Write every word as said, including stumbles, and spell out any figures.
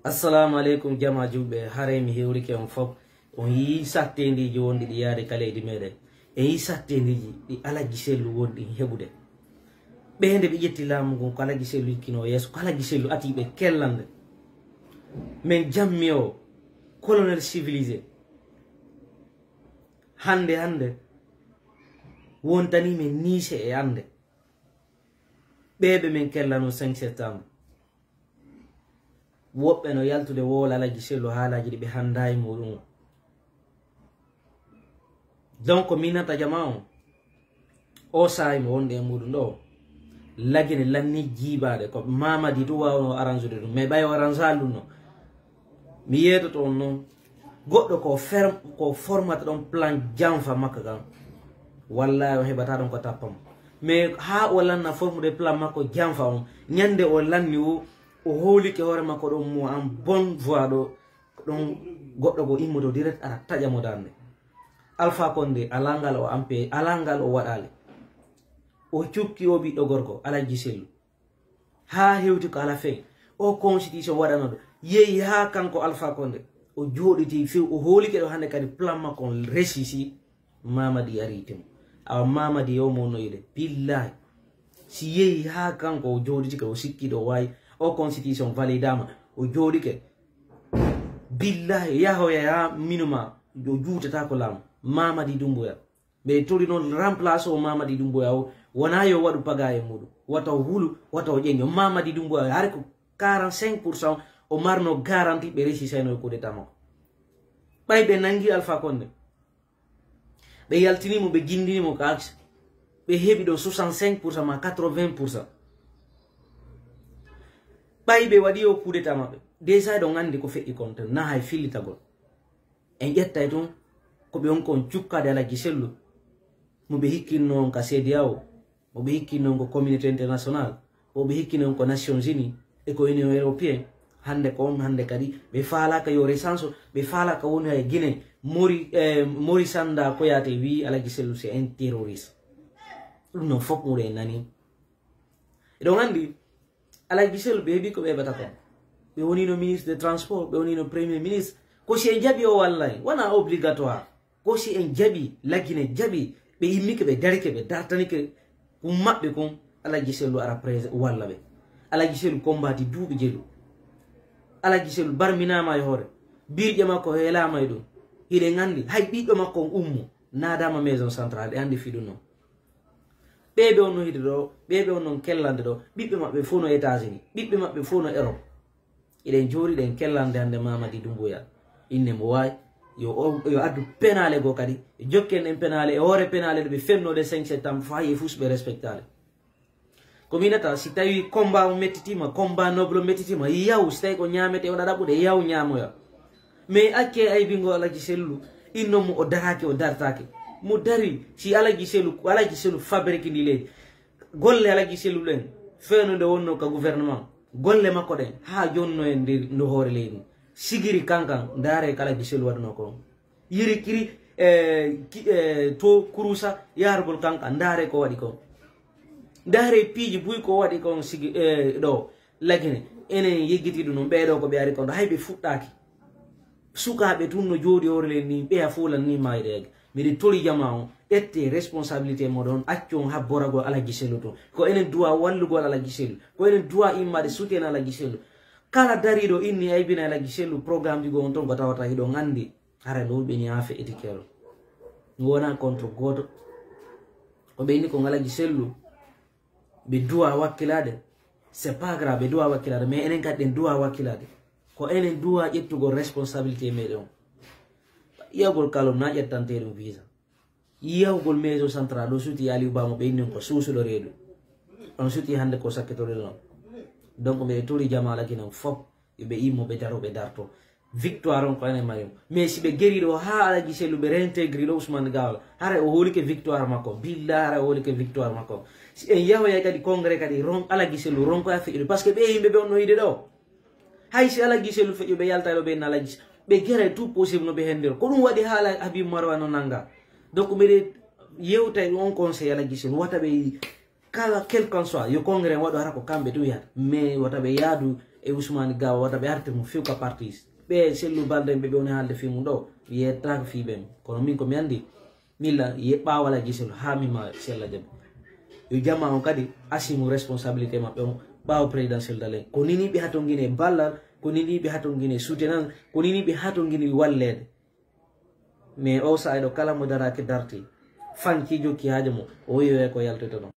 Assalamu aleykum, jama julɓe. Haray mi hewrike on fof. On yii sattendiiji wonɗi ɗi yaade ka leydi meɗen. En yii sattendiiji ɗi Alaji Sellu wonɗi heɓude. Ɓe nde ɓe ƴetti laamu ngun, ko Alaji Sellu ikkinoo yeeso, ko Alaji Sellu ati ɓe kellande. Men jammi o, colonel civilisé. Hannde, hannde, wontanii men niise e annde. Ɓee ɓe men kellanoo cinq septembre. Woɓɓe no yaltude wowla Alaji Sellu haalaaji ɗi ɓe hanndaa e muɗum. Donc, miin nata jama on, o saa'i mo wonde e muɗum ɗo, Lagine lanni jiibaade, ko Mamadi tun waawnoo arrange-ude ɗum, mais ɓay o arrange-aali ɗum no. Mi yeetoto on noon, goɗɗo ko ferm-, ko formata ɗon plan janfa makko kan, wallaahi o heɓata ɗon ko tappa mo. Mais haa o lanna formude plan makko janfa on, ñande o lanni o, o hoolike hoore makko ɗon mo en bonne voie ɗo, ko ɗon goɗɗo go immoto direct ara taƴa mo darnde. Alpha Condé, alaa ngal o ampe, alaa ngal o waɗaali. O cukki o ɓiɗɗo gorko, Alaji Sellu. Haa hewti ko ala fin. O constitution waɗanooɗo. Yehi haa kanko Alpha Condé. O jooɗiti few, o hoolike ɗo hannde kadi plan makko on resisi. Mamadi ari temo. Awa Mamadi o mo noyde. Billahi. Si yehi haa kanko o jooɗitike, o sikki ɗo wayi. O constitution validama. O jooɗike. Billahi, yahoya haa minuma, o juutata ko laamu. Mamadi Dumbuya. Ɓe tori noon remplace o Mamadi Dumbuya o. Wona yo waɗu pagaye muɗum. Wata o hulu, wata o ƴeño. Mamadi Dumbuya, hari ko quarante-cinq pour cent o marno garanti ɓe resisayno e coup d'état makko. Ɓay ɓe nangi Alpha Condé. Ɓe yaltini mo, ɓe gindini mo ka axe. Ɓe heɓi ɗo soixante-cinq pour cent ma quatre-vingts pour cent. Ɓay ɓe waɗi o coup d'état maɓɓe. Déjà ɗon anndi ko feƴƴi kon, ten na hay fillitagol. En ƴettay tun ko ɓe on kon cukkaade Alaji Sellu. Mo ɓe hikkinno on ka C D A O, mo ɓe hikkinno on ko communauté internationale, mo ɓe hikkinno on ko Nations Unies e ko Union Européenne. Hannde ko on, hannde kadi ɓe faalaaka yo recense, ɓe faalaaka woni hay Guinée, Mori-, eh, Maurice Sanda Koyate wi Alaji Sellu c'est un terroriste. Ɗum noon fof muɗen nani. Eɗon anndi, Alaji Sellu ɓe heɓi ko ɓe heɓata kon. Ɓe wonino ministre de transport, ɓe wonino premier ministre. Ko si en jaɓi o walla en, wona obligatoire. Ko si en jaɓi, Lagine jaɓi, ɓe immike, ɓe darike, ɓe dartanike, ko maɓɓe kon, Alaji Sellu ara prés-, walla ɓe. Alaji Sellu combat di duuɓi jeɗu. Alaji Sellu barminaama e hoore. Birƴe makko heelaama e ɗum. Hiɗen anndi, hay ɓiɗɗo makko on ummo, naadaama maison centrale, ɗe anndi fiɗum noon. Ɓee ɓe on no hide ɗo, ɓee ɓe on non kellande ɗo, ɓiɓɓe maɓɓe fof no États-Unis, ɓiɓɓe maɓɓe fof no Europe. Eɗen jooɗi ɗen kellande hannde Mamadi Doumbouya. Inne mo waawi, yo o, yo addu penaale goo kadi, jokken ɗen penaale, e hoore penaale ɗe ɓe fenno ɗe cinq septembre, faa e fus ɓe respectaale. Ko minata, si tawi combat o mettitiima, combat noble o mettitiima, yaw, si tawi ko ñaamete o ɗaɗa ɓuɗe, yaw ñaamoya. Mais acce aybingo Alaji Sellu, inno mo o daraaki, o dartaake. Mo dari, si Alaji Sellu, Alaji Sellu fabrique ndi leydi. Golle Alaji Sellu ɗen, fewno nde wonno ka gouvernement. Golle makko ɗen, haa jonno en nder ndo hoore leydi. Sigiri kankan, ndaare ko Alaji Sellu waɗuno ko. Yiri kiri, eh, ki-, eh, to kurusa, yaarugol kankan, ndaare ko waɗi ko. Ndaare piiji buy ko waɗi kon sigi, eh, ɗo, Lagine. Enen yeggiti ɗum noon, ɓee ɗo ko ɓe ari kon ɗo, hay ɓe fuɗɗaaki. Sukaaɓe tun no jooɗi hoore leydi ni, ɓeya fuulan ni maayde. Miɗen tori jama on, ƴette responsabilité moɗon, accon habboragol Alaji Sellu tun. Ko enen duwa wallugol Alaji Sellu. Ko enen duwa immade soutien Alaji Sellu. Kala dariɗo inni aybina Alaji Sellu, programme ji goo on ton ko tawata hiɗon anndi. Hara ɗo ɓe ñaafe étiquette. Mi wona contre gooto. O ɓe inni ko Alaji Sellu. Ɓe duwa wakkilaade. C'est pas grave, ɓe duwa wakkilaade, mais enen kadi ɗen duwa wakkilaade. Ko enen duwa ƴettugol responsabilité meɗen on. Yiyagol kalon na ƴettante ɗum visa. Yiyagol maison centrale ɗo suti Aliou Ba mo ɓe inni on ko suusuɗo reedu. On suti hannde ko sakkitoɗen on. Donc, mbeɗe tori jama Lagine fof, yo ɓe immo, ɓe daro, ɓe darto. Victoire on ko enen mari mo. Mais si ɓe geri ɗo haa Alaji Sellu ɓe réintégri ɗo Ousmane Gawal, hara o hoolike victoire makko. Billa hara o hoolike victoire makko. Si en yahoyay kadi congrès kadi ron Alaji Sellu ronkoya feƴƴude. Parce que ɓe yimɓe ɓe on no yiide ɗo. Hay si Alaji Sellu feƴƴu ɓe yalta ɗo ɓe inna Alaji. Ɓe gere tout possible no ɓe hendiro. Ko ɗum waɗi haala Habib Marwa no nanga. Donc mbeɗe yewta e on conseil Alaji Sellu. Wata ɓe kala quel qu'en soit, yo congrès waɗu hara ko kamɓe tun yahata. Mais wata ɓe yaadu e Ousmane Gawa wata ɓe arte mo few ka parti. Ɓe Sellu Balde ɓe ɓe woni haalde fii mum ɗo, yettaaka fii ɓen. Kono min ko mi anndi, milla ye ɓaawala Gisel haa mi ma Sella Jabi. Yo jama on kadi asimu responsabilité maɓɓe on ɓaawo présidentiel dalen. Ko nini ɓe hatongine ballal, ko nini ɓe hatongine soutenance, ko nini ɓe hatongine walleede. Mais o sa'i ɗo kala mo daraki darti, fanki jokki haajo mo, o wi'oye ko yaltoto non.